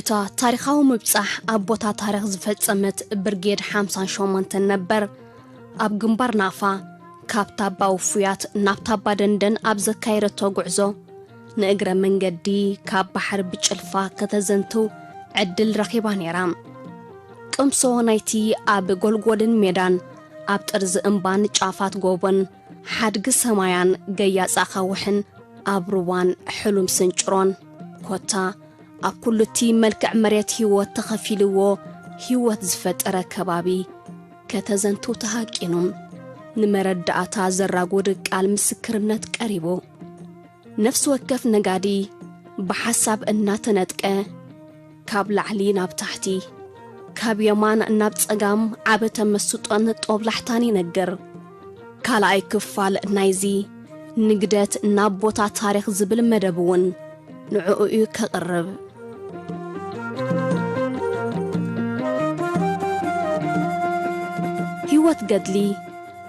እታ ታሪኻዊ ምብጻሕ ኣብ ቦታ ታሪኽ ዝፈጸመት ብርጌድ ሓምሳን ሸሞንተን ነበር፣ ኣብ ግንባር ናፋ፣ ካብ ታባ ውፉያት ናብ ታባ ደንደን ኣብ ዘካየደቶ ጉዕዞ፣ ንእግረ መንገዲ ካብ ባሕሪ ብጭልፋ ከተዘንትው ዕድል ረኺባ ነይራ። ቅምሶ ናይቲ ኣብ ጎልጎልን ሜዳን፣ ኣብ ጥርዚ እምባን ጫፋት ጎቦን፣ ሓድጊ ሰማያን ገያጽ ኣኻውሕን፣ ኣብ ሩባን ሕሉም ስንጭሮን፣ ኮታ ኣብ ኩሉ እቲ መልክዕ መሬት ህይወት ተኸፊልዎ፣ ህይወት ዝፈጠረ ከባቢ ከተዘንትው ተሃቂኑ። ንመረዳእታ ዘራጉድ ቃል ምስክርነት ቀሪቡ። ነፍሲ ወከፍ ነጋዲ ብሓሳብ እናተነጥቀ፣ ካብ ላዕሊ ናብ ታሕቲ፣ ካብ የማን ናብ ጸጋም ዓበተ መስጦን ጦብላሕታን ይነግር። ካልኣይ ክፋል ናይዚ ንግደት ናብ ቦታ ታሪኽ ዝብል መደብ እውን ንዕኡ እዩ ከቕርብ። ህይወት ገድሊ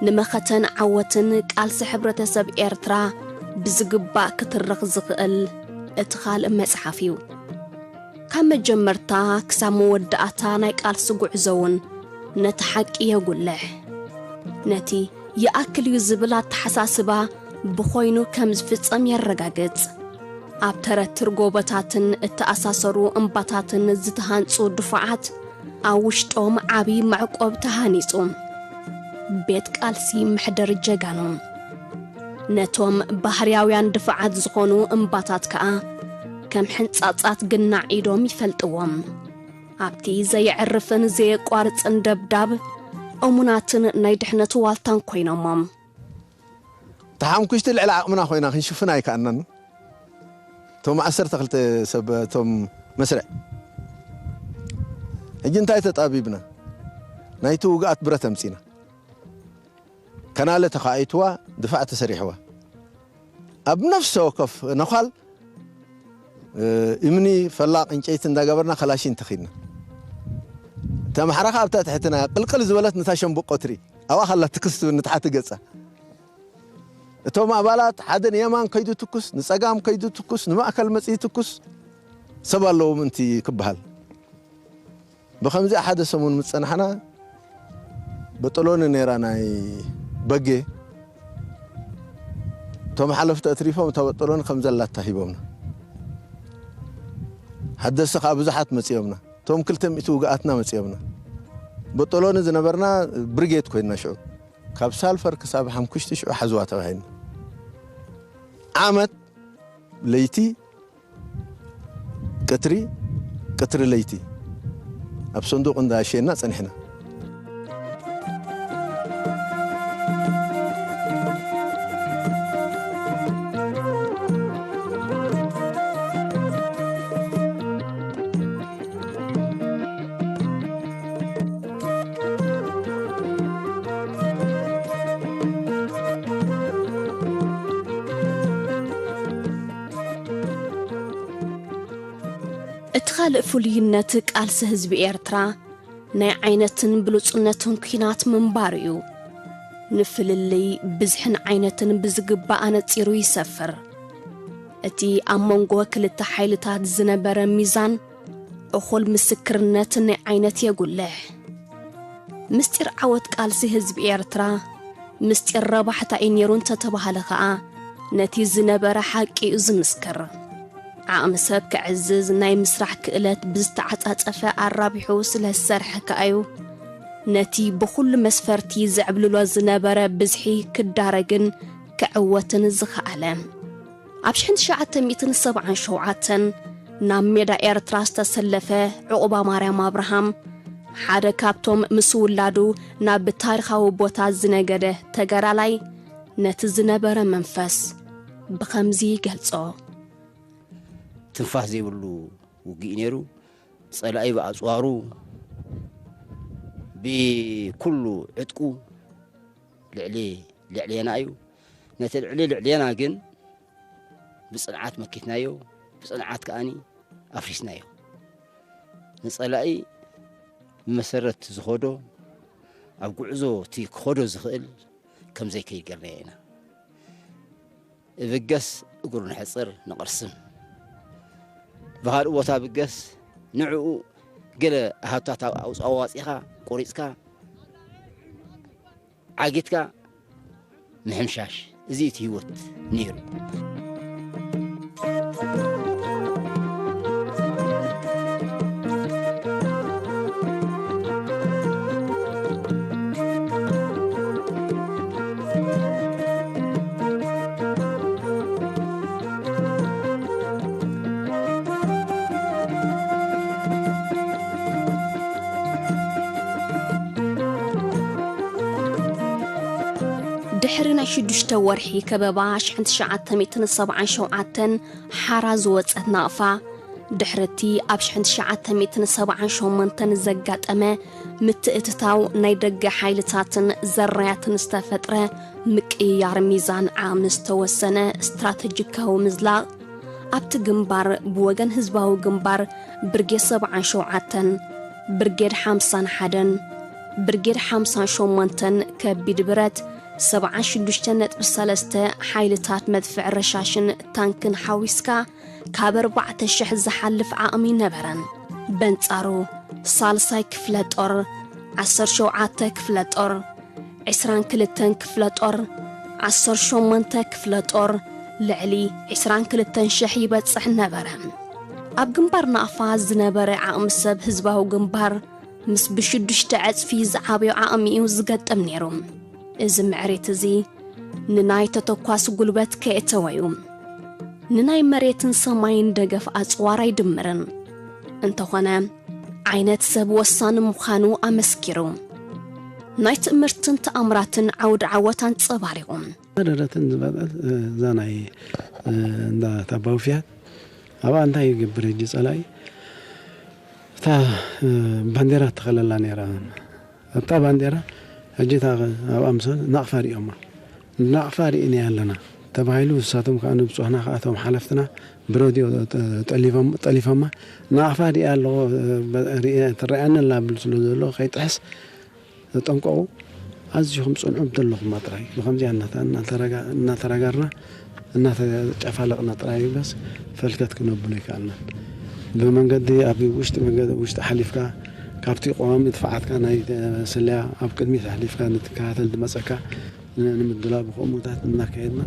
ንመኸተን ዓወትን ቃልሲ ሕብረተሰብ ኤርትራ ብዝግባእ ክትርኽ ዝኽእል እቲ ካልእ መጽሓፍ እዩ። ካብ መጀመርታ ክሳብ መወዳእታ ናይ ቃልሲ ጉዕዞ እውን ነቲ ሓቂ የጉልሕ። ነቲ ይኣክል እዩ ዝብል ኣተሓሳስባ ብኾይኑ ከም ዝፍጸም የረጋግጽ። ኣብ ተረትር ጎቦታትን እተኣሳሰሩ እምባታትን ዝተሃንጹ ድፉዓት ኣብ ውሽጦም ዓቢ መዕቆብ ተሃኒጹ። ቤት ቃልሲ መሕደሪ ጀጋኑ። ነቶም ባህርያውያን ድፋዓት ዝኾኑ እምባታት ከኣ ከም ሕንጻጻት ግናዕ ኢዶም ይፈልጥዎም። ኣብቲ ዘየዕርፍን ዘየቋርጽን ደብዳብ እሙናትን ናይ ድሕነት ዋልታን ኮይኖሞም። ተሓምኩሽቲ ልዕሊ ዓቕምና ኮይና ክንሽፍና ኣይከኣናን። እቶም ዓሰርተ ክልተ ሰብ፣ እቶም መስርዕ። ሕጂ እንታይ ተጣቢብና? ናይቲ ውግኣት ብረት ኣምጺና። ከናለ ተኻኢትዋ፣ ድፋዕ ተሰሪሕዋ። ኣብ ነፍሰ ወከፍ ነዃል፣ እ፣ እምኒ፣ ፈላቕ፣ ዕንጨይቲ እንዳገበርና፣ ከላሽን ተኺድና። እታ ማሕራ ከኣ ኣብታ ትሕትና ቅልቅል ዝበለት ነታ ሸምብቆ ትሪ። ኣብኣ ከላ ትክስ ትብል ንታሕቲ ገጻ። እቶም ኣባላት ሓደ ንየማን ከይዱ ትኩስ፣ ንጸጋም ከይዱ ትኩስ፣ ንማእከል መጽኢ ትኩስ፣ ሰብ ኣለዎ ምእንቲ ክበሃል። ብኸምዚኣ ሓደ ሰሙን ምስ ጸናሕና፣ በጠሎኒ ነይራ ናይ በጌ። እቶም ሓለፍቲ ኣትሪፎም እታ በጠሎኒ ከም ዘላታ ሂቦምና። ሓደስቲ ከኣ ብዙሓት መጺኦምና። እቶም ክልተ ሚእቲ ውግኣትና መጺኦምና። በጠሎኒ ዝነበርና ብርጌድ ኮይንና ሽዑ። ካብ ሳልፈር ክሳብ ሓምኩሽቲ ሽዑ ሓዝዋ ተባሂልና። ዓመት ለይቲ፣ ቀትሪ፣ ቀትሪ ለይቲ ኣብ ሰንዱቕ እንዳሸና ጸኒሕና። እቲ ካልእ ፍሉይነት ቃልሲ ህዝቢ ኤርትራ ናይ ዓይነትን ብሉጽነትን ኲናት ምንባሩ እዩ። ንፍልልይ ብዝሕን ዓይነትን ብዝግባእ ኣነጺሩ ይሰፍር። እቲ ኣብ መንጎ ክልተ ሓይልታት ዝነበረ ሚዛን እኹል ምስክርነት ናይ ዓይነት የጉልሕ። ምስጢር ዓወት ቃልሲ ህዝቢ ኤርትራ፣ ምስጢር ረባሕታ እዩ ነይሩ እንተተባህለ ኸኣ፣ ነቲ ዝነበረ ሓቂ እዩ ዝምስክር። ዓቕሚ ሰብ ከዕዝዝ ናይ ምስራሕ ክእለት ብዝተዓጻጸፈ ኣራቢሑ ስለ ዝሰርሐ ከኣ እዩ፣ ነቲ ብኹሉ መስፈርቲ ዘዕብልሎ ዝነበረ ብዝሒ ክዳረግን ክዕወትን ዝኸኣለ። ኣብ ሽሕን ትሽዓተ ሚእትን ሰብዓን ሸውዓተን ናብ ሜዳ ኤርትራ ዝተሰለፈ ዑቕባማርያም ኣብርሃም፣ ሓደ ካብቶም ምስ ውላዱ ናብ ታሪኻዊ ቦታ ዝነገደ ተጋዳላይ፣ ነቲ ዝነበረ መንፈስ ብኸምዚ ይገልጾ። ትንፋስ ዘይብሉ ውግእ ነይሩ። ጸላኢ ብኣጽዋሩ፣ ብኩሉ ዕጥቁ ልዕሊ፣ ልዕሌና እዩ። ነቲ ልዕሊ ልዕሌና ግን ብጽንዓት መኪትናዮ፣ ብጽንዓት ከኣኒ ኣፍሪስናዮ። ንጸላኢ ብመሰረት ዝኸዶ፣ ኣብ ጉዕዞ እቲ ክኸዶ ዝኽእል ከም ዘይከይድ ገርናዮ ኢና። እብገስ እግሩ ንሕጽር ንቕርስም። ብኻልእ ቦታ ብገስ ንዕኡ ገለ ኣሃታት ኣውፃዋፂኻ ቆሪፅካ ዓጊትካ ምሕምሻሽ፣ እዚ እቲ ህይወት ነይሩ። ድሕሪ ናይ ሽዱሽተ ወርሒ ከበባ ሽሕን ትሽዓተ ሚእትን ሰብዓን ሸውዓተን ሓራ ዝወጸት ናቕፋ፣ ድሕሪ እቲ ኣብ ሽሕን ትሽዓተ ሚእትን ሰብዓን ሸሞንተን ዘጋጠመ ምትእትታው ናይ ደገ ሓይልታትን ዘራያትን ዝተፈጥረ ምቅይያር ሚዛን ዓቕሚ ዝተወሰነ ስትራተጂካዊ ምዝላቕ፣ ኣብቲ ግንባር ብወገን ህዝባዊ ግንባር ብርጌድ ሰብዓን ሸውዓተን፣ ብርጌድ ሓምሳን ሓደን፣ ብርጌድ ሓምሳን ሸሞንተን ከቢድ ብረት፣ ሰብዓን ሽዱሽተን ነጥቢ ሰለስተ ሓይልታት መድፍዕ ረሻሽን ታንክን ሓዊስካ ካብ ኣርባዕተ ሽሕ ዝሓልፍ ዓቕሚ ነበረን። በንጻሩ ሳልሳይ ክፍለ ጦር፣ ዓሰርተ ሸውዓተ ክፍለ ጦር፣ ዕስራን ክልተን ክፍለ ጦር፣ ዓሰርተ ሸሞንተ ክፍለ ጦር፣ ልዕሊ ዕስራን ክልተን ሽሕ ይበጽሕ ነበረ። ኣብ ግንባር ናቕፋ ዝነበረ ዓቕሚ ሰብ ህዝባዊ ግንባር ምስ ብሽዱሽተ ዕጽፊ ዝዓበዮ ዓቕሚ እዩ ዝገጥም ነይሩ። እዚ ምዕሪት እዚ ንናይ ተተኳሲ ጉልበት ከየእተወ እዩ። ንናይ መሬትን ሰማይን ደገፍ ኣጽዋር ኣይድምርን። እንተኾነ ዓይነት ሰብ ወሳኒ ምዃኑ ኣመስኪሩ። ናይ ትእምርትን ተኣምራትን ዓውዲ ዓወት ኣንጸባሪቑ። መረረትን ዝበልዐት እዛ ናይ እንዳ ታባውፍያት ኣብኣ እንታይ ይገብር ሕጂ ጸላኢ? እታ ባንዴራ ትኸለላ ነይራ። ኣብታ ባንዴራ ሕጂ እታ ኣብኣ ምሰ ናቕፋ ሪኦማ። ናቕፋ ሪእና ኣለና ተባሂሉ ንሳቶም ከዓ ንብፁዕና ከዓ እቶም ሓለፍትና ብረድዮ ጠሊፎማ። ናቕፋ ሪኣ ኣለኹ ትረኣየኒ ኣላ ብል ስለ ዘሎ ከይጥሕስ ተጠንቀቑ። ኣዚኹም ጽንዑ ዘለኹማ ጥራይ ብኸምዚኣ እናተረጋርና እናተጨፋለቕና ጥራይ በስ ፈልከት ክነብሎ ይከኣልናን። ብመንገዲ ኣብ ውሽጢ መገ ውሽጢ ሓሊፍካ ካብቲ ቀዋሚ ድፍዓትካ ናይ ስለያ ኣብ ቅድሚት ኣሕሊፍካ ንትከታተል ዝመጸካ ንምድላው ብኸምኡታት እናካየድና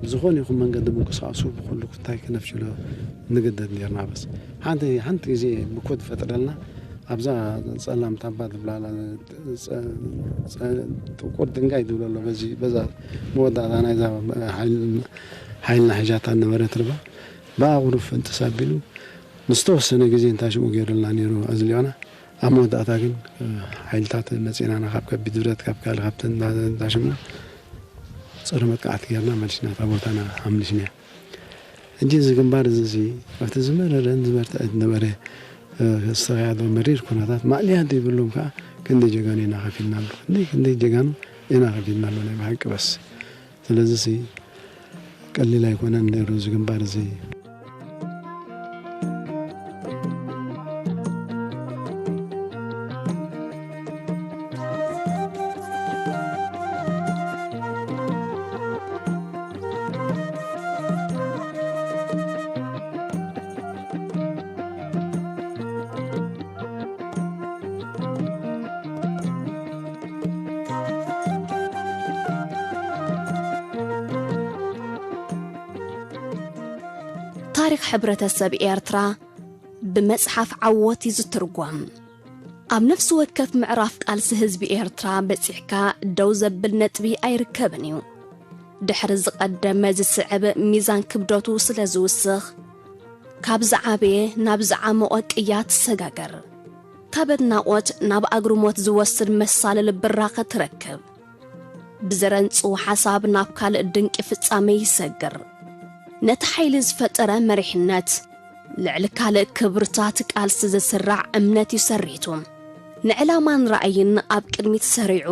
ብዝኾነ ይኹን መንገዲ ምንቅስቃሱ ብኹሉ ኩታይ ክነፍሽሎ ንግደድ ኔርና። በስ ሓንቲ ሓንቲ ግዜ ምኮት ፈጥረልና ኣብዛ ጸላም ታባ ትብላላ ጥቁር ድንጋይ ትብሎ ኣሎ በዚ በዛ መወዳእታ ናይዛ ሓይልና ሒዛታ ነበረት ርባ ብኣቑሩብ ፍንጥስ ኣቢሉ ንዝተወሰነ ግዜ እንታሽሙ ገይሩልና ነይሩ ኣዝሊዖና። ኣብ መወዳእታ ግን ሓይልታት መፂናና ካብ ከቢድ ብረት ካብ ካልእ ካብተን እንታሽምና ፀረ መጥቃዕቲ ገይርና መሊስና እታ ቦታና ኣምሊስና። ሕጂ እዚ ግንባር እዚ ኣብቲ ዝመረረን ዝበርትዐ ዝነበረ ዝተኻየዶ መሪር ኩነታት ማእለያ ዘይብሎም ከዓ ክንደይ ጀጋኑ ኢና ከፊልናሉ ክንደይ ክንደይ ጀጋኑ ኢና ከፊልናሉ ናይ ብሓቂ በስ ስለዚ ቀሊል ኣይኮነን ነይሩ እዚ ግንባር እዚ። ታሪኽ ሕብረተሰብ ኤርትራ ብመጽሓፍ ዓወት እዩ ዝትርጎም። ኣብ ነፍሲ ወከፍ ምዕራፍ ቃልሲ ህዝቢ ኤርትራ በጺሕካ ደው ዘብል ነጥቢ ኣይርከብን እዩ። ድሕሪ ዝቐደመ ዝስዕብ ሚዛን ክብደቱ ስለ ዝውስኽ፣ ካብ ዝዓበየ ናብ ዝዓሞቐ ቅያ ትሰጋገር። ካብ ኣድናቖት ናብ ኣግርሞት ዝወስድ መሳልል ብራኸ ትረክብ። ብዘረንጽው ሓሳብ ናብ ካልእ ድንቂ ፍጻመ ይሰግር። ነቲ ሓይሊ ዝፈጠረ መሪሕነት፣ ልዕሊ ካልእ ክብርታት ቃልሲ ዝስራዕ እምነት እዩ ሰሪቱ። ንዕላማን ራእይን ኣብ ቅድሚት ሰሪዑ፣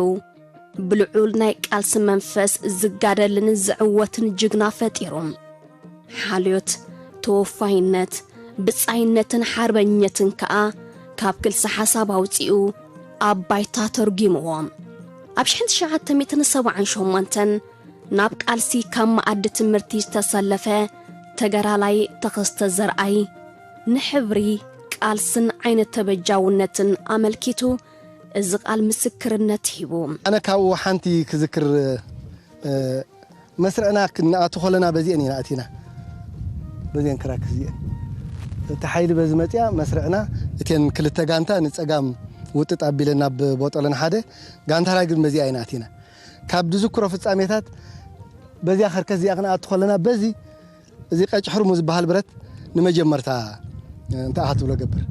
ብልዑል ናይ ቃልሲ መንፈስ ዝጋደልን ዝዕወትን ጅግና ፈጢሩ። ሓልዮት፣ ተወፋይነት፣ ብጻይነትን ሓርበኝነትን ከኣ ካብ ክልሰ ሓሳብ ኣውጺኡ ኣብ ባይታ ተርጒምዎ። ኣብ ሽሕን ትሽዓተ ሚእትን ሰብዓን ሸሞንተን ናብ ቃልሲ ካብ መኣዲ ትምህርቲ ዝተሰለፈ ተገራላይ ተኸስተ ዘርኣይ፣ ንሕብሪ፣ ቃልስን ዓይነት ተበጃውነትን ኣመልኪቱ እዚ ቃል ምስክርነት ሂቡ። ኣነ ካብኡ ሓንቲ ክዝክር፣ እ፣ መስርዕና ክንኣቱ ከለና በዚአን ኢና ኣቲና። በዚአን ክራክ እዚአን። እቲ ሓይሊ በዚ መፅያ መስርዕና እተን ክልተ ጋንታ ንፀጋም ውጥጥ ኣቢለን ናብ ቦጠሎን ሓደ ጋንታና ግን በዚኣ ኢና ኣቲና። ካብ ዝዝክሮ ፍጻሜታት በዚኣ ከርከስ እዚኣ ክንኣቱ ከለና በዚ እዚ ቀጭ ሕርሙ ዝበሃል ብረት ንመጀመርታ እንታይ ኣትብሎ ገብር።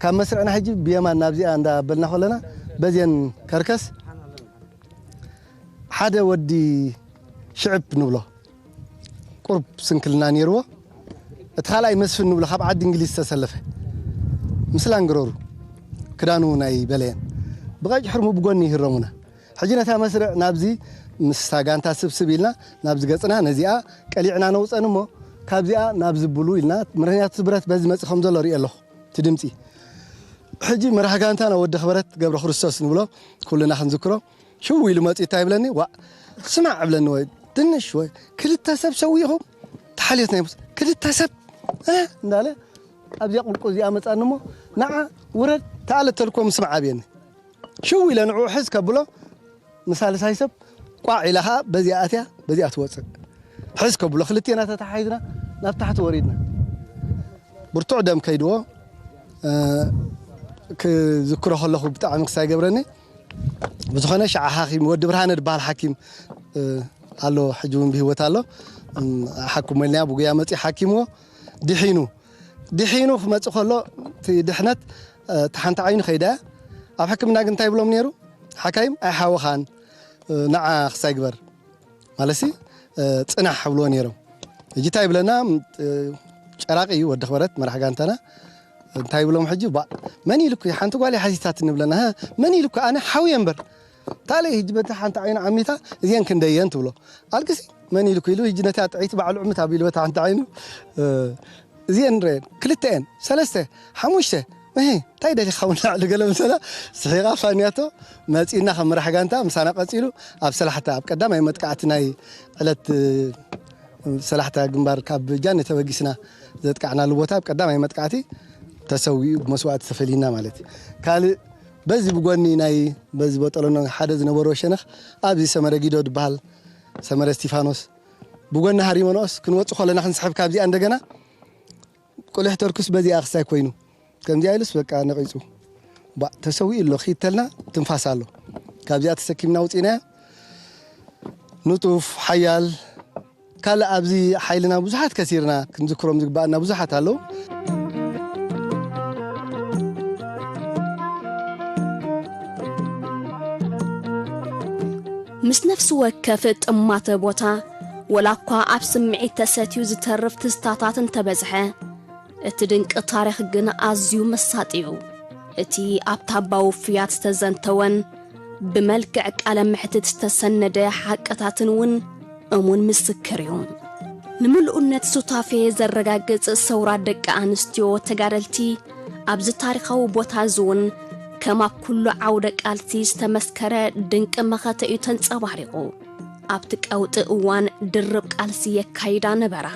ካብ መስርዕና ሕጂ ብየማን ናብዚኣ እንዳበልና ከለና በዚአን ከርከስ ሓደ ወዲ ሽዕብ ንብሎ ቁርብ ስንክልና ነይርዎ። እቲ ካልኣይ መስፍን ንብሎ ካብ ዓዲ እንግሊዝ ዝተሰለፈ ምስ ላንግሮሩ ክዳኑ ናይ በለየን ብቐጭ ሕርሙ ብጎኒ ይህረሙና። ሕጂ ነታ መስርዕ ናብዚ ምስታ ጋንታ ስብስብ ኢልና ናብዚ ገጽና ነዚኣ ቀሊዕና ነውጸን እሞ ካብዚኣ ናብዚ ብሉ ኢልና ምክንያቱ ብረት በዚ መጽእ ከም ዘሎ ርኢ ኣለኹ። እቲ ድምጺ ሕጂ መራሕ ጋንታና ወዲ ክበረት ገብረ ክርስቶስ ንብሎ ኩልና ክንዝክሮ ሽው ኢሉ መጺኡ እንታይ ይብለኒ፣ "ዋ ስማዕ" እብለኒ፣ "ወይ ድንሽ ወይ ክልተ ሰብ ሰዊእኹም ተሓልዮት ናይ ሙስ ክልተ ሰብ እ?" እንዳለ ኣብዚኣ ቁልቁ እዚኣ መጻኒ እሞ፣ "ንዓ ውረድ ተኣለ" ተልኮ ምስማዕ ኣብየኒ። ሽው ኢለ ንዕኡ ሕዝ ከብሎ ንሳልሳይ ሰብ ቋዕ ኢላ ኸዓ በዚኣ ኣትያ በዚኣ ትወፅእ። ሕዝ ከብሎ ክልቴና ተተሓሒዝና ናብ ታሕቲ ወሪድና። ብርቱዕ ደም ከይድዎ፣ እ፣ ክዝክሮ ከለኹ ብጣዕሚ ክሳይ ገብረኒ። ብዝኾነ ሸዓ ሓኪም ወዲ ብርሃነ ዝበሃል ሓኪም፣ እ፣ ኣሎ፣ ሕጂ እውን ብህይወት ኣሎ። እም፣ ሓክሞ ኢልና ብጉያ መፂኡ ሓኪምዎ ድሒኑ። ድሒኑ ክመፅእ ከሎ እቲ ድሕነት፣ እ፣ እቲ ሓንቲ ዓይኑ ከይዳ እያ። ኣብ ሕክምና ግን እንታይ ይብሎም ነይሩ? ሓካይም ኣይሓወኻን፣ እ፣ ንዓ ክሳይ ግበር ማለትሲ፣ እ፣ ጽናሕ ይብልዎ ነይሮም። ሕጂ እንታይ ይብለና? እ፣ ጨራቂ እዩ ወዲ ክበረት መራሕ ጋንታና። እንታይ ይብሎም ሕጂ? "ባ፣ መን ኢልኩ? ሓንቲ ጓል እያ ሓቲታትኒ" ይብለና። "ሀ፣ መን ኢልኩ? ኣነ ሓውየ እምበር። ታለይ ሕጂ በቲ ሓንቲ ዓይኑ ዓሚታ እዚአን ክንደየን?" ትብሎ። "ኣልቅሲ፣ መን ኢልኩ?" ኢሉ ሕጂ ነታ ጥዕይቲ ባዕሉ ዕምት ኣቢሉ በታ ሓንቲ ዓይኑ፣ እ፣ እዚአን ንረአን። ክልተ እየን፣ ሰለስተ፣ ሓሙሽተ። እህ፣ እንታይ ደሊኻ እውን ላዕሊ ገለ ምሰላ ስሒቓ ፋንያቶ መጺእና ከም መራሕ ጋንታ ምሳና ቀጺሉ ኣብ ሰላሕታ ኣብ ቀዳማይ መጥቃዕቲ ናይ ዕለት፣ እ፣ ሰላሕታ ግንባር ካብ ጃን ተበጊስና ዘጥቃዕናሉ ቦታ ኣብ ቀዳማይ መጥቃዕቲ ተሰዊኡ ብመስዋእቲ ተፈሊና ማለት እዩ። ካልእ በዚ ብጎኒ ናይ በዚ በጠሎኖ ሓደ ዝነበሮ ሸነኽ ኣብዚ ሰመረ ጊዶ ዝበሃል ሰመረ እስቲፋኖስ ብጎኒ ሃሪመኖስ ክንወጽእ ከለና ክንስሕብ ካብዚኣ እንደገና ቁልሕ ተርኩስ በዚኣ ክሳይ ኮይኑ ከምዚኣ ኢሉስ በቃ ነቒጹ። ባ ተሰዊኡ ኣሎ፣ ኺድ ተልና ትንፋስ ኣሎ። ካብዚኣ ተሰኪምና ውጺእናያ። ንጡፍ፣ ሓያል፣ ካልእ ኣብዚ ሓይልና ብዙሓት ከሲርና፣ ክንዝክሮም ዝግባኣና ብዙሓት ኣለዉ። ምስ ነፍሲ ወከፍ ጥማተ ቦታ፣ ወላ እኳ ኣብ ስምዒት ተሰትዩ ዝተርፍ ትዝታታት እንተበዝሐ፣ እቲ ድንቂ ታሪኽ ግን ኣዝዩ መሳጢ እዩ። እቲ ኣብ ታባ ውፉያት ዝተዘንተወን ብመልክዕ ቃለ መሕትት ዝተሰነደ ሓቅታትን እውን እሙን ምስክር እዩ። ንምልኡነት ሱታፌ ዘረጋግጽ ሰውራ ደቂ ኣንስትዮ ተጋደልቲ ኣብዚ ታሪኻዊ ቦታ እዚ እውን ከም ኣብ ኩሉ ዓውደ ቃልሲ ዝተመስከረ ድንቂ መኸተ እዩ ተንጸባሪቑ። ኣብቲ ቀውጢ እዋን ድርብ ቃልሲ የካይዳ ነበራ።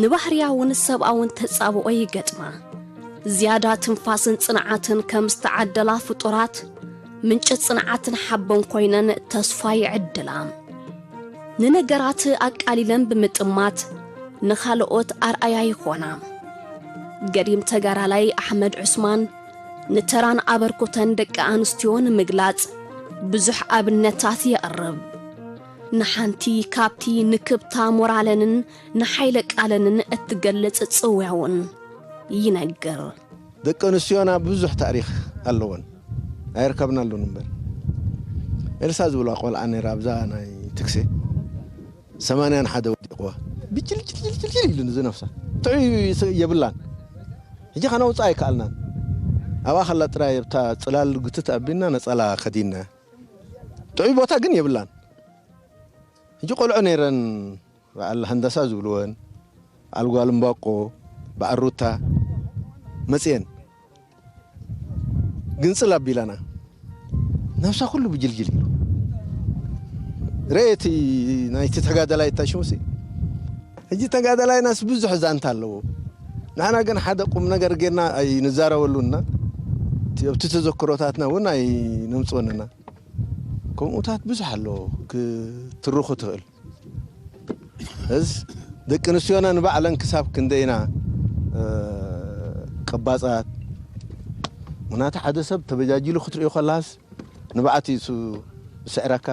ንባህርያውን ሰብኣውን ተጻብኦ ይገጥማ። ዝያዳ ትንፋስን ጽንዓትን ከም ዝተዓደላ ፍጡራት፣ ምንጪ ጽንዓትን ሓቦን ኮይነን ተስፋ ይዕድላ። ንነገራት ኣቃሊለን ብምጥማት ንኻልኦት ኣርኣያ ይኾና። ገዲም ተጋዳላይ ኣሕመድ ዑስማን ንተራን ኣበርክቶን ደቂ ኣንስትዮ ንምግላጽ ብዙሕ ኣብነታት የቕርብ። ንሓንቲ ካብቲ ንክብታ ሞራለንን ንሓይለ ቃለንን እትገልጽ ጽውያ እውን ይነግር። ደቂ ኣንስትዮና ብዙሕ ታሪኽ ኣለወን፣ ኣይርከብናሉን እምበር። ኤልሳ ዝብላ ቆልዓ ነይራ ኣብዛ ናይ ትክሴ ሰማንያን ሓደ ወዲቕዋ። ብጭልጭልጭልጭል ኢሉ ንዝነፍሳ። ጥዑይ ስ-፣ የብላን። ሕጂ ከነውፅኣ ኣይከኣልናን። ኣብኣ ከላ ጥራይ ኣብታ ጽላል ግትት ኣቢልና ነጸላ ከዲና። ጥዑይ ቦታ ግን የብላን። ሕጂ ቆልዑ ነይረን፣ በዓል ሃንዳሳ ዝብልወን፣ በዓል ጓል እምባቆ፣ በዓል ሩታ መጽየን። ግንጽል ኣቢላና። ነብሳ ኩሉ ብጅልጅል ኢሉ። ርኤ እቲ ናይቲ ተጋዳላይ እታ ሽሙሲ። ሕጂ ተጋዳላይናስ ብዙሕ ዛንታ ኣለዎ። ንሕና ግን ሓደ ቁም ነገር ጌርና ኣይንዛረበሉና። እቲ ኣብቲ ተዘክሮታትና እውን ኣይነምጽኦንና። ከምኡታት ብዙሕ ኣሎ ክትርኹ ትኽእል። እዝ ደቂ ኣንስትዮና ንባዕለን ክሳብ ክንደይና፣ እ፣ ቀባጻት። ምኽንያቱ ሓደ ሰብ ተበጃጂሉ ክትሪኦ ከላስ ንባዕቲ እሱ ዝስዕረካ፣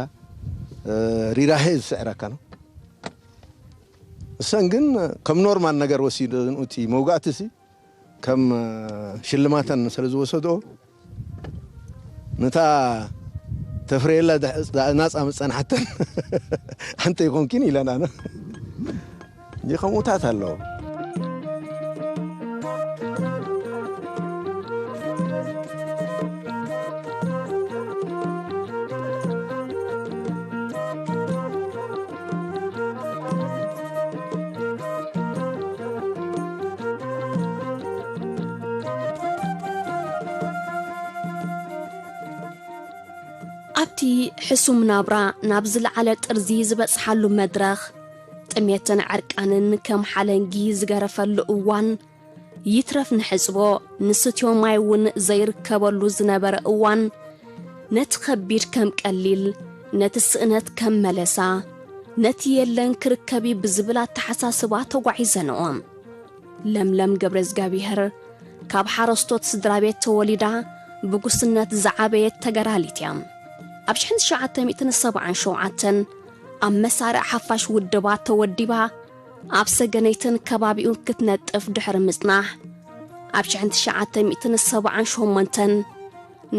እ፣ ሪራሄ ዝስዕረካ ነው። እሰን ግን ከም ኖርማል ነገር ወሲደን እቲ መውጋእቲ ሲ ከም ሽልማተን ስለ ዝወሰድኦ፣ ነታ ተፍረየላ ዳ-፣ ዳ-፣ ናጻ ምጸንሓተን ሓንቲ ይኾንኪን ኢለን ኣነ። ከምኡታት ኣለዎ። ኣብቲ ሕሱም ናብራ ናብ ዝለዓለ ጥርዚ ዝበጽሓሉ መድረኽ፣ ጥሜትን ዕርቃንን ከም ሓለንጊ ዝገረፈሉ እዋን፣ ይትረፍ ንሕጽቦ ንስትዮ ማይ እውን ዘይርከበሉ ዝነበረ እዋን፣ ነቲ ከቢድ ከም ቀሊል፣ ነቲ ስእነት ከም መለሳ፣ ነቲ የለን ክርከቢ ብዝብል ኣተሓሳስባ ተጓዒዘንኦ። ለምለም ገብረዝጋብሄር ካብ ሓረስቶት ስድራ ቤት ተወሊዳ ብጉስነት ዝዓበየት ተጋዳሊት እያ። ኣብ ሽሕን ትሽዓተ ሚእትን ሰብዓን ሸውዓተን ኣብ መሳርዕ ሓፋሽ ውድባት ተወዲባ ኣብ ሰገነይትን ከባቢኡን ክትነጥፍ ድሕሪ ምጽናሕ፣ ኣብ ሽሕን ትሽዓተ ሚእትን ሰብዓን ሸሞንተን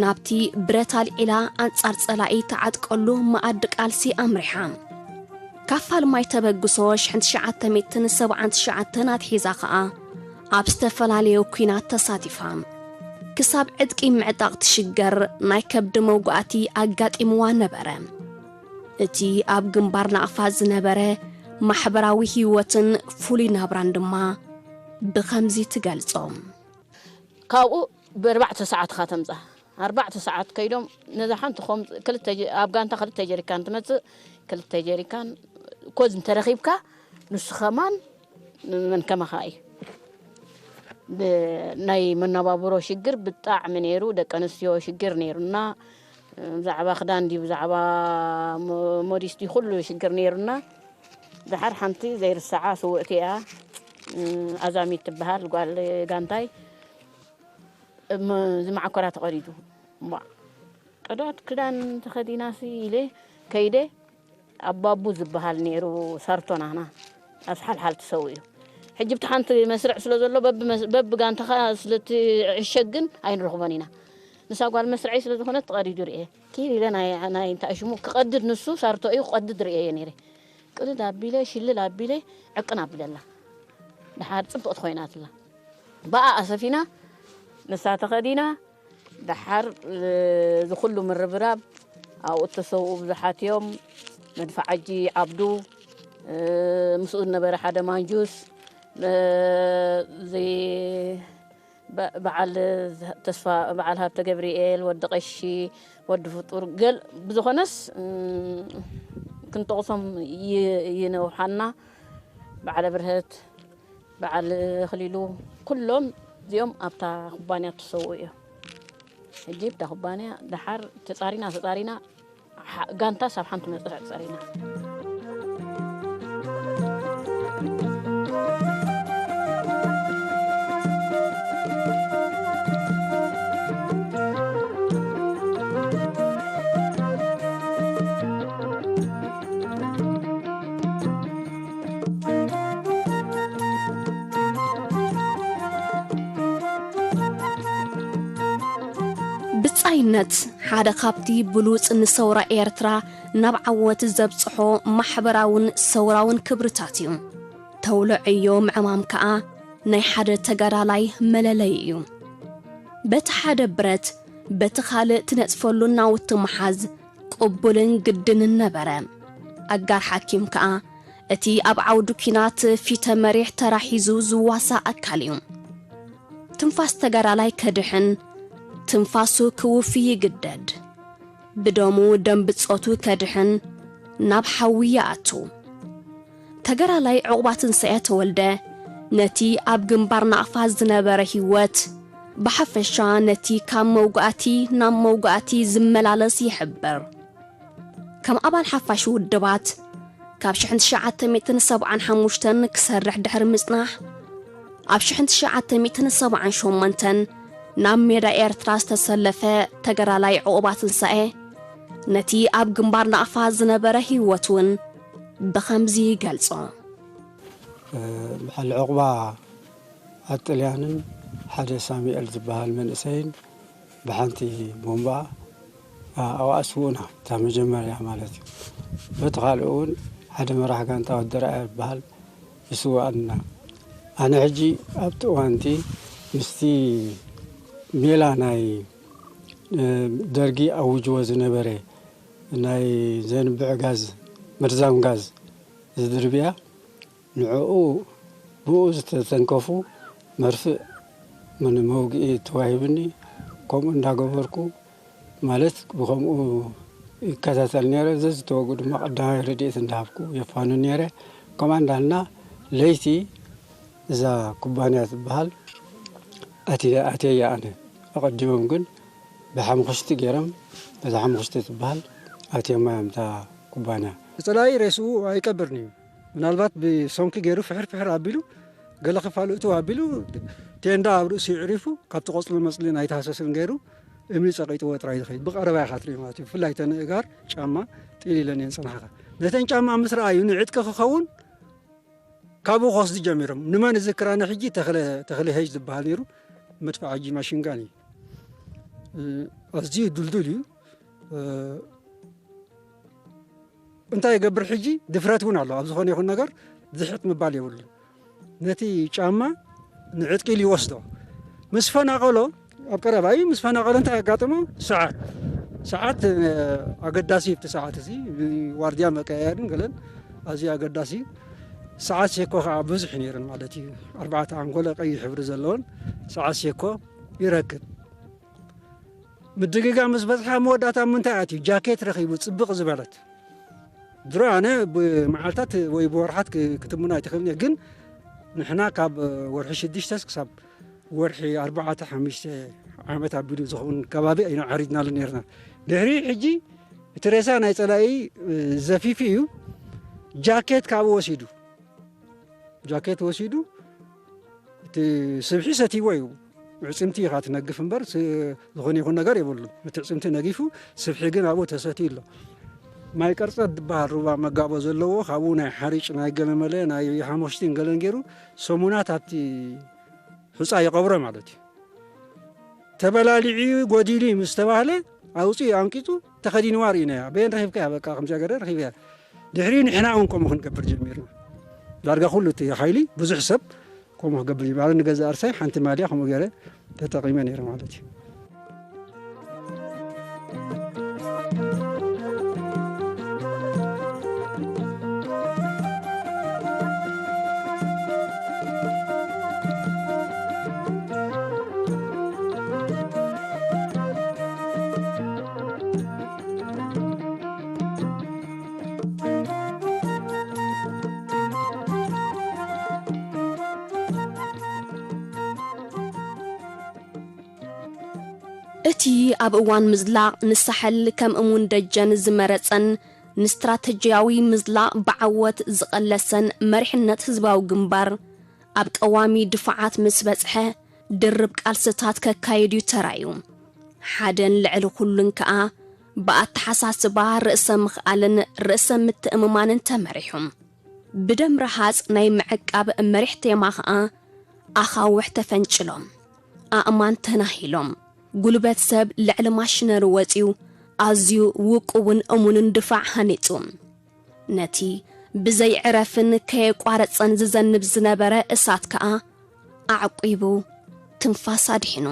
ናብቲ ብረት ኣልዒላ ኣንጻር ጸላኢ ትዓጥቀሉ መኣዲ ቃልሲ ኣምሪሓ። ካብ ፋልማይ ተበግሶ ሽሕን ትሽዓተ ሚእትን ሰብዓን ትሽዓተን ኣትሒዛ ኸኣ ኣብ ዝተፈላለየ ኲናት ተሳቲፋ። ክሳብ ዕጥቂ ምዕጣቕ ትሽገር ናይ ከብዲ መውጋእቲ ኣጋጢምዋ ነበረ። እቲ ኣብ ግንባር ናቕፋ ዝነበረ ማሕበራዊ ህይወትን ፍሉይ ናብራን ድማ ብኸምዚ ትገልጾ። ካብኡ ብኣርባዕተ ሰዓት ኢኻ ተምጽኣ። ኣርባዕተ ሰዓት ከይዶም ነዛ ሓንቲ ኮም-፣ ክልተ ጀ-፣ ኣብ ጋንታ ክልተ ጀሪካን ትመጽእ፣ ክልተ ጀሪካን ኮዝ እንተረኺብካ ንሱ ኸማን መን ከማኻ እዩ። ብ-፣ ናይ መነባብሮ ሽግር ብጣዕሚ ነይሩ፣ ደቂ ኣንስትዮ ሽግር ነይሩና። ብዛዕባ ክዳን ድዩ ብዛዕባ ሞ-፣ ሞዲስ ድዩ ኩሉ ሽግር ነይሩና። ድሓር ሓንቲ ዘይርሳዓ ስውእቲ እያ። ኣዛሚት ትበሃል ጓል ጋንታይ። እም፣ ዝመዓኮራ ተቐዲዱ። እምቧዕ። ቀዳት ክዳን ተኸዲናሲ ኢለ ከይደ፣ ኣባቡ ዝበሃል ነይሩ ሳርቶ ናህና። ኣብ ሓልሓል ተሰዊኡ። ሕጂ ብቲ ሓንቲ መስርዕ ስለ ዘሎ፣ በቢ መስ-፣ በቢ ጋንታኻ ስለ ትዕሸግ ግን ኣይንረኽቦን ኢና። ንሳ ጓል መስርዐይ ስለ ዝኾነት ተቐዲዱ ርእየ። ኪድ ኢለ ናይ፣ ናይ እንታይ ሽሙ ክቐድድ ንሱ ሳርቶ እዩ ክቐድድ ርእየ ነይረ። ቅድድ ኣቢለ፣ ሽልል ኣቢለ፣ ዕቅን ኣቢለላ። ደሓር ጽብቕቲ ኮይናትላ። ብኣ ኣሰፊና፣ ንሳ ተኸዲና፣ ደሓር፣ እ፣ እዚ ኩሉ ምርብራብ ኣብኡ እተሰውኡ ብዙሓት እዮም። መድፍዓጂ ዓብዱ፣ እ፣ ምስኡ ዝነበረ ሓደ ማንጁስ፣ እ፣ እዚ በ-፣ በዓል ተስፋ፣ በዓል ሃብተ ገብርኤል፣ ወዲ ቀሺ፣ ወዲ ፍጡር፣ ገል ብዝኾነስ፣ እ፣ ክንጠቕሶም ይ-፣ ይነውሓና። በዓለ ብርሀት፣ በዓል ኣኽሊሉ፣ ኩሎም እዚኦም ኣብታ ኩባንያ እተሰውኡ እዮም። ሕጂ ብታ ኩባንያ ደሓር ተጻሪና፣ ተጻሪና፣ ሓ-፣ ጋንታ ሳብ ሓንቲ መጽርዕ ጸሪና። ብጻይነት ሓደ ካብቲ ብሉጽ ንሰውራ ኤርትራ ናብ ዓወት ዘብጽሖ ማሕበራውን ሰውራውን ክብርታት እዩ። ተውሎ ዕዮ ምዕማም ከኣ ናይ ሓደ ተጋዳላይ መለለይ እዩ። በቲ ሓደ ብረት፣ በቲ ካልእ ትነጽፈሉ ናውቲ ምሓዝ ቅቡልን ግድንን ነበረ። ኣጋር ሓኪም ከኣ እቲ ኣብ ዓውዲ ኲናት ፊተ መሪሕ ተራ ሒዙ ዝዋሳእ ኣካል እዩ። ትንፋስ ተጋዳላይ ከድሕን፣ ትንፋሱ ክውፊ ይግደድ። ብደሙ ደም ብጾቱ ከድሕን፣ ናብ ሓዊ ይኣቱ። ተጋዳላይ ዕቑባትንሳኤ ተወልደ፣ ነቲ ኣብ ግንባር ናቕፋ ዝነበረ ህይወት፣ ብሓፈሻ ነቲ ካብ መውጋእቲ ናብ መውጋእቲ ዝመላለስ ይሕብር። ከም ኣባል ሓፋሽ ውድባት፣ ካብ ሽሕን ትሽዓተ ሚእትን ሰብዓን ሓሙሽተን ክሰርሕ ድሕሪ ምጽናሕ፣ ኣብ ሽሕን ትሽዓተ ሚእትን ሰብዓን ሸሞንተን ናብ ሜዳ ኤርትራ ዝተሰለፈ ተጋዳላይ ዑቕባ ትንሳኤ፣ ነቲ ኣብ ግንባር ናቕፋ ዝነበረ ህይወት እውን ብኸምዚ ይገልጾ። በዓል ዑቕባ ኣጥልያንን ሓደ ሳሙኤል ዝበሃል መንእሰይን ብሓንቲ ቦምባ ኣዋእስውና፣ እታ መጀመርያ ማለት እዩ። በቲ ካልእ እውን ሓደ መራሕ ጋንታ ወዲ ራእያ ዝበሃል ይስዋኣና። ኣነ ሕጂ ኣብቲ እዋንቲ ምስቲ ሜላ ናይ ደርጊ ኣውጅዎ ዝነበረ ናይ ዘንብዕ ጋዝ፣ መርዛም ጋዝ ዝድርብያ፣ ንዕኡ፣ ብኡ ዝተተንከፉ መርፍእ መን መውግኢ ተዋሂብኒ። ከምኡ እንዳገበርኩ፣ ማለት ብኸምኡ ይከታተል ነይረ። ዘዝተወጉ ድማ ቀዳማይ ረድኤት እንዳሃብኩ የፋኑ ነይረ። ከምኣ እንዳልና ለይቲ እዛ ኩባንያ ትበሃል ኣትየ-፣ ኣትየያ ኣነ። ኣቐዲሞም ግን ብሓሙኽሽቲ ገይሮም፣ እዛ ሓሙኽሽቲ ትበሃል ኣትዮማ እዮም እታ ኩባንያ። ጸላኢ ሬስኡ ኣይቀብርን እዩ። ምናልባት ብሰንኪ ገይሩ ፍሕር ፍሕር ኣቢሉ፣ ገለ ክፋሉ እትው ኣቢሉ፣ ቴንዳ ኣብ ርእሱ ይዕሪፉ፣ ካብቲ ቆጽሊ መጽሊ ናይ ተሃሰስን ገይሩ እምኒ ጸቒጥዎ ጥራይ ዝኸይድ። ብቐረባ ኢኻ ትርኢ ማለት እዩ። ብፍላይ ተን ኣእጋር ጫማ ጢል ኢለን እየን ዝጸንሓኻ። ነተን ጫማ ምስ ረኣዩ ንዕጥቂ ክኸውን ካብኡ ክወስዱ ጀሚሮም። ንመን እዝክር ኣነ ሕጂ? ተኽለ፣ ተኽለ ሄጅ ዝበሃል ነይሩ፣ መድፍዓጂ ማሽንጋን እዩ። እ፣ ኣዝዩ ድልዱል እዩ። እ፣ እንታይ ይገብር ሕጂ? ድፍረት እውን ኣሎ። ኣብ ዝኾነ ይኹን ነገር ዝሕጥ ምባል የብሉን። ነቲ ጫማ ንዕጥቂ ኢሉ ይወስዶ። ምስ ፈናቐሎ፣ ኣብ ቀረባ እዩ፣ ምስ ፈናቐሎ እንታይ ኣጋጠሞ? ሰዓት፣ ሰዓት፣ እ፣ ኣገዳሲ እዩ። እቲ ሰዓት እዚ ዋርድያ መቀያየርን ገለን ኣዝዩ ኣገዳሲ እዩ። ሰዓት ሴኮ ከዓ ብዙሕ እዩ ነይረን ማለት እዩ። ኣርባዕተ ኣንጎለ ቀይሕ ሕብሪ ዘለዎን ሰዓት ሴኮ ይረክብ። ምድግጋም ምስ በጽሓ መወዳእታ ምንታይ ኣትዩ? ጃኬት ረኺቡ ጽብቕ ዝበለት። ድሮ ኣነ ብመዓልታት ወይ ብወርሓት ክ-፣ ክትምኖ ኣይትኽእልን እየ፣ ግን ንሕና ካብ ወርሒ ሽዱሽተ ክሳብ ወርሒ ኣርባዕተ ሓሙሽተ ዓመት ኣቢሉ ዝኸውን ከባቢ ኢና ዓሪድናሉ ነይርና። ድሕሪ ሕጂ እቲ ሬሳ ናይ ጸላኢ ዘፊፉ እዩ፣ ጃኬት ካብኡ ወሲዱ። ጃኬት ወሲዱ፣ እቲ ስብሒ ሰትይዎ እዩ። ምዕጽምቲ ኢኻ ትነግፍ እምበር፣ ስ-፣ ዝኾነ ይኹን ነገር የብሉን። እቲ ዕጽምቲ ነጊፉ፣ ስብሒ ግን ኣብኡ ተሰትዩ ኣሎ። ማይ ቀርጸት ዝበሃል ሩባ መጋቦ ዘለዎ፣ ካብኡ ናይ ሓሪጭ፣ ናይ ገለመለ፣ ናይ ሓሞኽሽቲን ገለን ገይሩ፣ ሰሙናት ኣብቲ ሑጻ ይቐብሮ ማለት እዩ። ተበላሊዑ፣ ጎዲሉ ምስ ተባህለ፣ ኣውጺኡ ኣንቂጹ፣ ተኸዲንዋ ርኢናያ። በየን ረኺብካያ? በቃ፣ ከምዚኣ ገረ ረኺበያ። ድሕሪኡ ንሕና እውን ከምኡ ክንገብር ጀሚርና። ዳርጋ ኩሉ እቲ ሓይሊ፣ ብዙሕ ሰብ ከምኡ ክገብር ጀሚሩ። ኣነ ንገዛእ ርእሰይ ሓንቲ ማልያ ከምኡ ገይረ ተጠቒመ ነይረ ማለት እዩ። እቲ ኣብ እዋን ምዝላቕ ንሳሕል ከም እሙን ደጀን ዝመረጸን ንስትራተጂያዊ ምዝላቕ ብዓወት ዝቐለሰን መሪሕነት ህዝባዊ ግንባር፣ ኣብ ቀዋሚ ድፋዓት ምስ በጽሐ፣ ድርብ ቃልስታት ከካይድ እዩ ተራእዩ። ሓደን ልዕሊ ኩሉን ከኣ፣ ብኣተሓሳስባ ርእሰ ምኽኣልን ርእሰ ምትእምማንን ተመሪሑ። ብደም ረሃጽ ናይ ምዕቃብ መሪሕ ቴማ ኸኣ፣ ኣኻውሕ ተፈንጭሎም፣ ኣእማን ተናሂሎም፣ ጉልበት ሰብ ልዕሊ ማሽነሪ ወጺኡ፣ ኣዝዩ ውቁብን እሙንን ድፋዕ ሃኒጹ። ነቲ ብዘይ ዕረፍን ከየቋረጸን ዝዘንብ ዝነበረ እሳት ከኣ ኣዕቂቡ ትንፋስ ኣድሒኑ።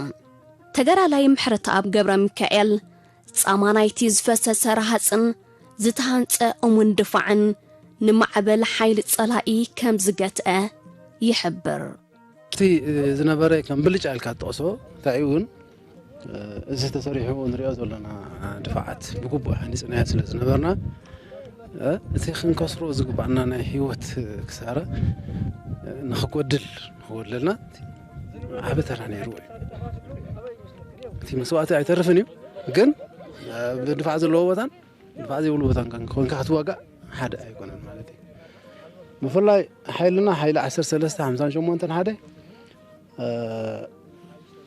ተጋዳላይ ምሕረተኣብ ገብረ ሚካኤል፣ ጻማ ናይቲ ዝፈሰሰ ረሃጽን ዝተሃንጸ እሙን ድፋዕን ንማዕበል ሓይሊ ጸላኢ ከም ዝገትአ ይሕብር። እቲ ዝነበረ ከም ብልጫ ኢልካ ትጠቕሶ እንታይ እውን፣ እዚ ተሰሪሑ ንሪኦ ዘለና ድፋዓት ብግቡእ ሃኒጽናዮ ስለ ዝነበርና፣ እቲ ክንከስሮ ዝግባኣና ናይ ህይወት ክሳራ ንክጎድል ንክጎድለልና ዓቢ ተራ ነይርዎ እዩ። እቲ መስዋእቲ ኣይተርፍን እዩ፣ ግን ድፋዕ ዘለዎ ቦታን ድፋዕ ዘይብሉ ቦታን ኮንካ ክትዋጋእ ሓደ ኣይኮነን ማለት እዩ። ብፍላይ ሓይልና ሓይሊ ዓሰርተ ሰለስተ ሓምሳን ሸሞንተን ሓደ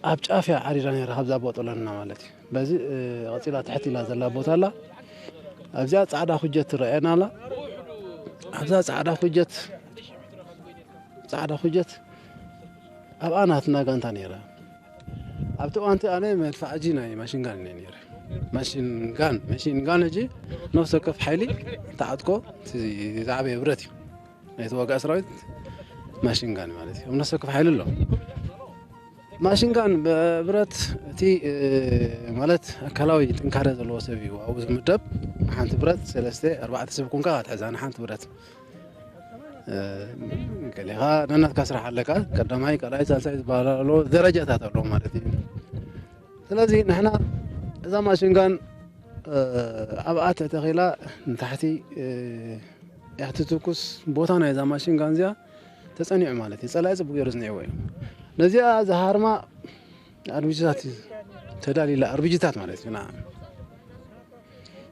ኣብ ጫፍ እያ ዓሪዳ ነይራ፣ ካብዛ ቦጦለና ማለት እዩ። በዚ ቀፂላ ትሕት ኢላ ዘላ ቦታ ኣላ። ኣብዚኣ ፃዕዳ ኩጀት ትረኣየና ኣላ። ኣብዛ ፃዕዳ ኩጀት ፃዕዳ ኩጀት ኣብኣ ናትና ጋንታ ነይራ። ኣብቲ እዋንቲ ኣነ መድፋዕ እጂ ናይ ማሽንጋን እየ ነይረ። ማሽንጋን ማሽንጋን እጂ ነፍሲ ወከፍ ሓይሊ ተዓጥቆ እቲ ዝዓበየ ብረት እዩ። ናይ ተዋጋእ ሰራዊት ማሽንጋን ማለት እዩ። ነፍሲ ወከፍ ሓይሊ ኣሎ። ማሽንጋን ብረት እቲ ማለት ኣካላዊ ጥንካረ ዘለዎ ሰብ እዩ ኣብኡ ዝምደብ። ሓንቲ ብረት ሰለስተ ኣርባዕተ ሰብ ኮንካ ትሕዛ ንሓንቲ ብረት። ገሊኻ ነናትካ ስራሕ ኣለካ። ቀዳማይ ካልኣይ ሳልሳይ ዝበሃል ኣሎ፣ ደረጃታት ኣሎ ማለት እዩ። ስለዚ ንሕና እዛ ማሽንጋን ኣብኣ ተተኺላ ንታሕቲ እያ ትትኩስ። ቦታ ናይ እዛ ማሽንጋን እዚኣ ተጸኒዑ ማለት እዩ። ጸላኢ ጽቡቅ ገይሩ ዝኒዕዎ እዩ። ነዚኣ ዝሃርማ ኣርቢጅታት ተዳሊላ ኣርቢጅታት ማለት እዩ።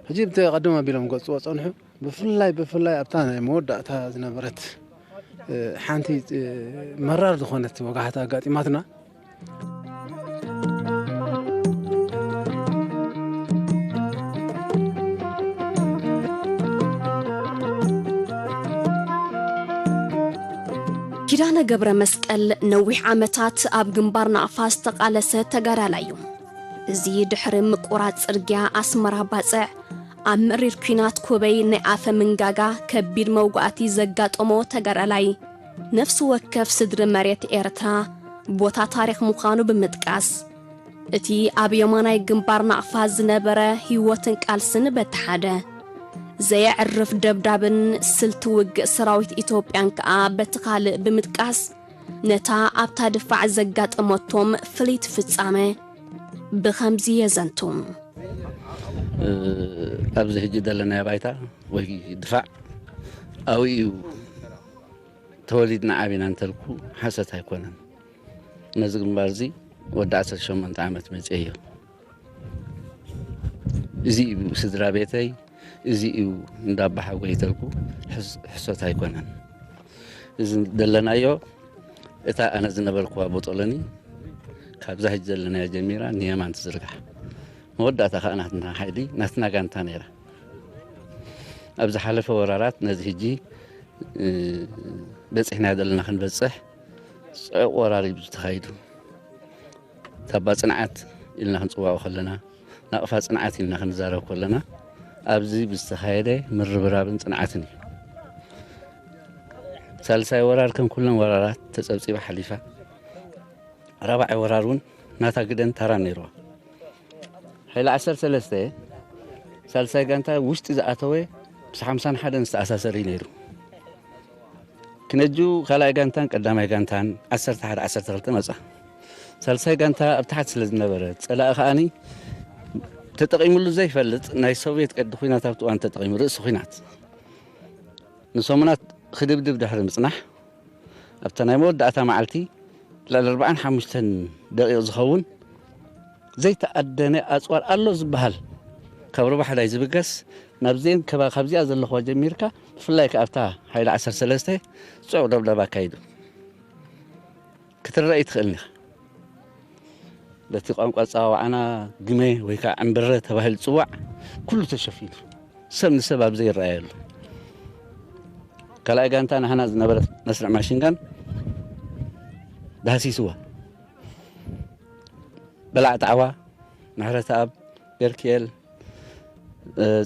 ሕጂ ብተቐድም ኣቢሎም ገጽዎ ጸንሑ። ብፍላይ ብፍላይ ኣብታ ናይ መወዳእታ ዝነበረት ሓንቲ መራር ዝኾነት ወጋሕታ ኣጋጢማትና። ኪዳነ ገብረ መስቀል ነዊሕ ዓመታት ኣብ ግንባር ናቕፋ ዝተቓለሰ ተጋዳላይ እዩ። እዚ ድሕሪ ምቁራጽ ጽርግያ ኣስመራ ባጽዕ ኣብ መሪር ኲናት ኮበይ ናይ ኣፈ ምንጋጋ ከቢድ መውጋእቲ ዘጋጠሞ ተጋዳላይ፣ ነፍሲ ወከፍ ስድሪ መሬት ኤርትራ ቦታ ታሪኽ ምዃኑ ብምጥቃስ፣ እቲ ኣብ የማናይ ግንባር ናቕፋ ዝነበረ ህይወትን ቃልስን በቲ ሓደ፣ ዘየዕርፍ ደብዳብን ስልቲ ውግእ ሰራዊት ኢትዮጵያን ከኣ በቲ ካልእ ብምጥቃስ፣ ነታ ኣብታ ድፋዕ ዘጋጠመቶም ፍልይቲ ፍጻመ ብኸምዚ የዘንቱ። ኣብዚ ሕጂ ዘለናዮ ባይታ ወይ ድፋዕ ኣብኡ እዩ ተወሊድና ዓቢና እንተልኩ ሓሰት ኣይኮነን። ነዚ ግንባር እዚ ወዲ ዓሰርተ ሸሞንተ ዓመት መፅኤዮ። እዚ እዩ ስድራ ቤተይ፣ እዚ እዩ እንዳ ኣባሓጎይ ተልኩ ሕሶት ኣይኮነን። እዚ ደለናዮ እታ ኣነ ዝነበርኩዋ ቦጦሎኒ ካብዛ ሕጂ ዘለናያ ጀሚራ ንየማን ትዝርጋሕ መወዳእታ ከዓ ናትና ሓይሊ ናትና ጋንታ ነይራ። ኣብ ዝሓለፈ ወራራት ነዚ ሕጂ በፂሕናዮ ዘለና ክንበፅሕ ፅዑቕ ወራር እዩ ተኻይዱ። ታባ ፅንዓት ኢልና ክንፅዋዖ ከለና፣ ናቕፋ ፅንዓት ኢልና ክንዛረብ ከለና፣ ኣብዚ ብዝተኻየደ ምርብራብን ፅንዓትን እዩ። ሳልሳይ ወራር ከም ኩለን ወራራት ተፀብፂባ ሓሊፋ፣ ራብዓይ ወራር እውን ናታ ግደን ታራን ነይርዋ። ሓይሊ ዓሰርተ ሰለስተ ሳልሳይ ጋንታ ውሽጢ ዝኣተወ ምስ ሓምሳን ሓደን ዝተኣሳሰር እዩ ነይሩ። ክነጁ ካልኣይ ጋንታን ቀዳማይ ጋንታን ዓሰርተ ሓደ ዓሰርተ ክልተ መጻ። ሳልሳይ ጋንታ ኣብ ታሕቲ ስለ ዝነበረ ጸላኢ ከኣኒ ተጠቒሙሉ ዘይፈልጥ ናይ ሶቭየት ቅዲ ኲናት ኣብቲ እዋን ተጠቒሙ ርእሲ ኲናት ንሰሙናት ክድብድብ ድሕሪ ምጽናሕ ኣብታ ናይ መወዳእታ መዓልቲ ልዕሊ ኣርባዓን ሓሙሽተን ደቂቕ ዝኸውን ዘይተኣደነ ኣፅዋር ኣሎ ዝበሃል ካብ ረባሕዳይ ዝብገስ ናብዚአን ከባ ካብዚኣ ዘለኹዋ ጀሚርካ ብፍላይ ከኣ ኣብታ ሓይሊ ዓሰርተ ሰለስተ ፅዑቕ ደብዳብ ኣካይዱ ክትረአ ትኽእል ኒኻ። በቲ ቋንቋ ኣፀዋውዓና ግመ ወይ ከዓ ዕምብረ ተባሂሉ ዝፅዋዕ ኩሉ ተሸፊኑ ሰብ ንሰብ ኣብ ዘይረኣየሉ ካልኣይ ጋንታ ናህና ዝነበረት መስርዕ ማሽንጋን ዳህሲስዋ በላዕ ጣዕዋ ምሕረተኣብ ገርክኤል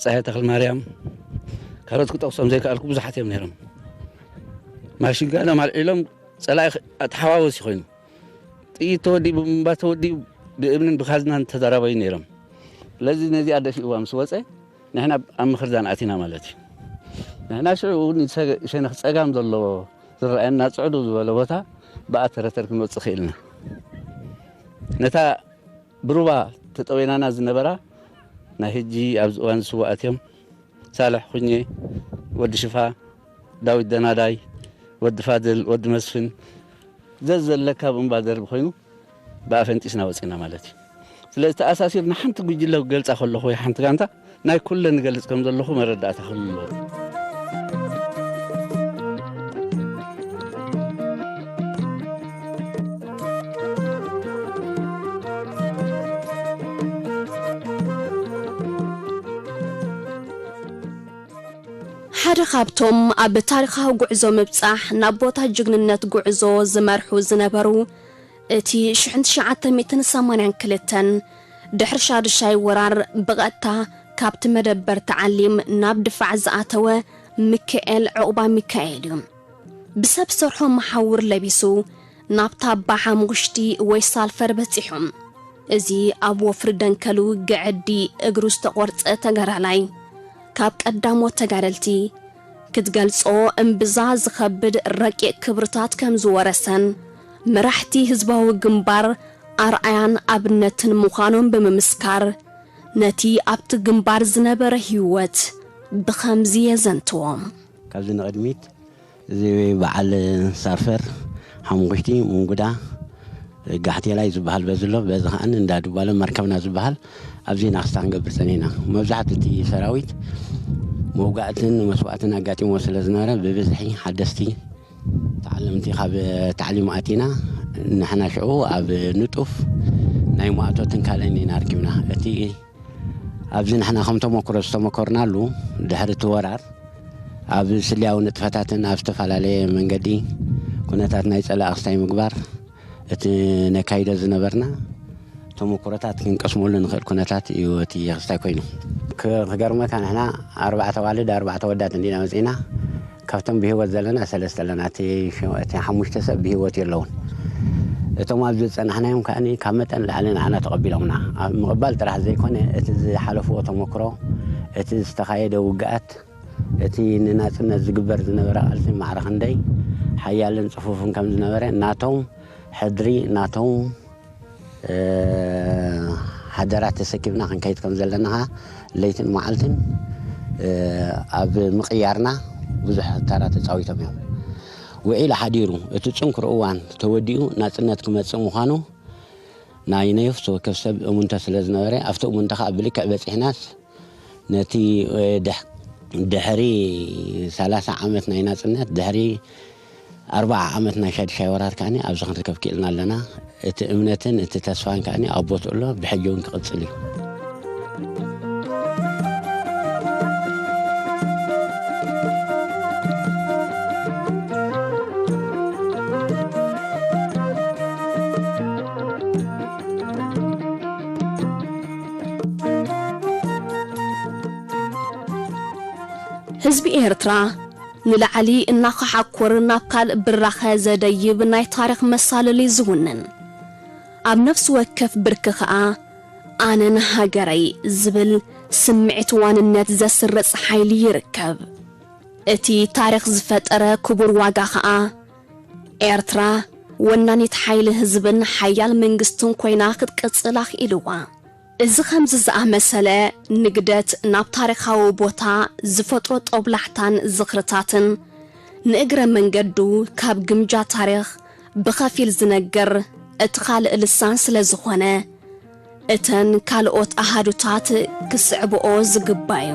ፀሐ ተክልማርያም ካልኦት ክጠቕሶም ዘይከኣልኩ ብዙሓት እዮም ነይሮም። ማሽንጋኖም ኣልዒሎም ፀላኢ ተሓዋወሲ ኮይኑ ጥይት ተወዲኡ ብምንባ ተወዲኡ ብእምንን ብካዝናን ተዛራባዩ ነይሮም። ስለዚ ነዚኣ ደፊእዋ ምስ ወፀ ንሕና ኣብ ምኽርዳን ኣቲና ማለት እዩ። ንሕና ሽዑ እውን ሸነኽ ፀጋም ዘሎ ዝረኣየና ፅዕዱ ዝበለ ቦታ ብኣ ተረተር ክንወፅእ ክኢልና። ነታ ብሩባ ተጠወናና ዝነበራ ናይ ሕጂ ኣብዚ እዋን ስዋኣት እዮም ሳልሕ ኩኜ፣ ወዲ ሽፋ፣ ዳዊት ደናዳይ፣ ወዲ ፋድል፣ ወዲ መስፍን፣ ዘዘለካ ብእምባ ደርቢ ኮይኑ ብኣፈንጢስና ወፂና ማለት እዩ። ስለዚ ተኣሳሲርና ሓንቲ ጉጅለ ክገልፃ ከለኹ ወይ ሓንቲ ጋንታ ናይ ኩለን እገልፅ ከም ዘለኹ መረዳእታ ክህሉ ኣለዎ። ሓደ ካብቶም ኣብ ታሪኻዊ ጉዕዞ ምብጻሕ ናብ ቦታ ጅግንነት ጉዕዞ ዝመርሑ ዝነበሩ፣ እቲ ሽሕን ትሽዓተ ሚእትን ሰማንያን ክልተን ድሕሪ ሻዱሻይ ወራር ብቐጥታ ካብቲ መደበር ተዓሊም ናብ ድፋዕ ዝኣተወ ሚካኤል ዑቕባ ሚካኤል እዩ። ብሰብ ሰርሖ መሓውር ለቢሱ ናብታ ኣባ ሓሙኽሽቲ ወይ ሳልፈር በጺሑ። እዚ ኣብ ወፍሪ ደንከሉ ገዐዲ እግሩ ዝተቖርጸ ተጋዳላይ፣ ካብ ቀዳሞት ተጋደልቲ ክትገልጾ እምብዛ ዝኸብድ ረቂቕ ክብርታት ከም ዝወረሰን፣ መራሕቲ ህዝባዊ ግንባር ኣርኣያን ኣብነትን ምዃኖም ብምምስካር፣ ነቲ ኣብቲ ግንባር ዝነበረ ህይወት ብኸምዚ የዘንትዎ። ካብዚ ንቕድሚት፣ እዚ በዓል ሳርፈር፣ ሓሙኽሽቲ፣ ሙንጉዳ፣ ጋሕቴላይ ዝበሃል በዚ ኣሎ፣ በዚ ከኣ እንዳ ዱባለ መርከብና ዝበሃል፣ ኣብዚ ኢና ክስታ ክንገብር ጸኒሕና። መብዛሕትኡ እቲ ሰራዊት መውጋእትን መስዋእትን ኣጋጢሞ ስለ ዝነበረ፣ ብብዝሒ ሓደስቲ ተዓለምቲ ካብ ታዕሊም ኣቲና፣ ንሕና ሽዑ ኣብ ንጡፍ ናይ መኣቶትን ካልእን ኢና ኣርኪብና። እቲ ኣብዚ ንሕና ከም ተመክሮ ዝተመከርናሉ፣ ድሕሪ እቲ ወራር ኣብ ስልያዊ ንጥፈታትን ኣብ ዝተፈላለየ መንገዲ ኩነታት ናይ ጸላኢ ክስታይ ምግባር፣ እቲ ነካይዶ ዝነበርና ተመክሮታት ክንቀስመሉ ንኽእል ኩነታት እዩ እቲ ክስታይ ኮይኑ። ክ-፣ ክገርመካ ንሕና ኣርባዕተ ኣዋልድ ኣርባዕተ ወዳት እንዲና መጺእና። ካብቶም ብህይወት ዘለና ሰለስተ ኣለና። እቲ ሸ-፣ እቲ ሓሙሽተ ሰብ ብህይወት የለውን። እቶም ኣብዚ ዝጸናሕናዮም ከኣኒ ካብ መጠን ላዕሊ ንዓና ተቐቢሎምና። ኣብ ምቕባል ጥራሕ ዘይኮነ፣ እቲ ዝሓለፍዎ ተመክሮ፣ እቲ ዝተኻየደ ውግኣት፣ እቲ ንናጽነት ዝግበር ዝነበረ ቃልሲ ማዕረ ክንደይ ሓያልን ጽፉፍን ከም ዝነበረ፣ ናቶም ሕድሪ፣ ናቶም፣ እ፣ ሓደራ ተሰኪምና ክንከይድ ከም ዘለና ኸኣ ለይትን መዓልትን፣ እ፣ ኣብ ምቕያርና ብዙሕ ተራ ተጻዊቶም እዮም። ውዒሉ ሓዲሩ እቲ ጽንኩር እዋን ተወዲኡ ናጽነት ክመጽእ ምዃኑ ናይ ነፍሲ ወከፍ ሰብ እሙንቶ ስለ ዝነበረ፣ ኣብቲ እሙንቶ ኸኣ ብልክዕ በጺሕናስ፣ ነቲ፣ እ፣ ድሕ-፣ ድሕሪ ሰላሳ ዓመት ናይ ናጽነት፣ ድሕሪ ኣርብዓ ዓመት ናይ ሻድሻይ ወራር ከኣኒ ኣብዚ ክንርከብ ክኢልና ኣለና። እቲ እምነትን እቲ ተስፋን ከኣኒ ኣብ ቦትኡ ኣሎ፣ ብሕጂ እውን ክቕጽል እዩ። ህዝቢ ኤርትራ ንላዕሊ እናኸሓኩር ናብ ካልእ ብራኸ ዘደይብ ናይ ታሪኽ መሳልል እዩ ዝውንን። ኣብ ነፍሲ ወከፍ ብርኪ ኸኣ ኣነን ሃገረይ ዝብል ስምዒት ዋንነት ዘስርጽ ሓይሊ ይርከብ። እቲ ታሪኽ ዝፈጠረ ክቡር ዋጋ ኸኣ ኤርትራ ወናኒት ሓይሊ ህዝብን ሓያል መንግስትን ኮይና ክትቅጽል ኣኽኢልዋ። እዚ ኸምዚ ዝኣመሰለ ንግደት ናብ ታሪኻዊ ቦታ ዝፈጥሮ ጦብላሕታን ዝኽርታትን ንእግረ መንገዱ ካብ ግምጃ ታሪኽ ብኸፊል ዝነግር እቲ ካልእ ልሳን ስለ ዝኾነ፣ እተን ካልኦት ኣሃዱታት ክስዕብኦ ዝግባዩ።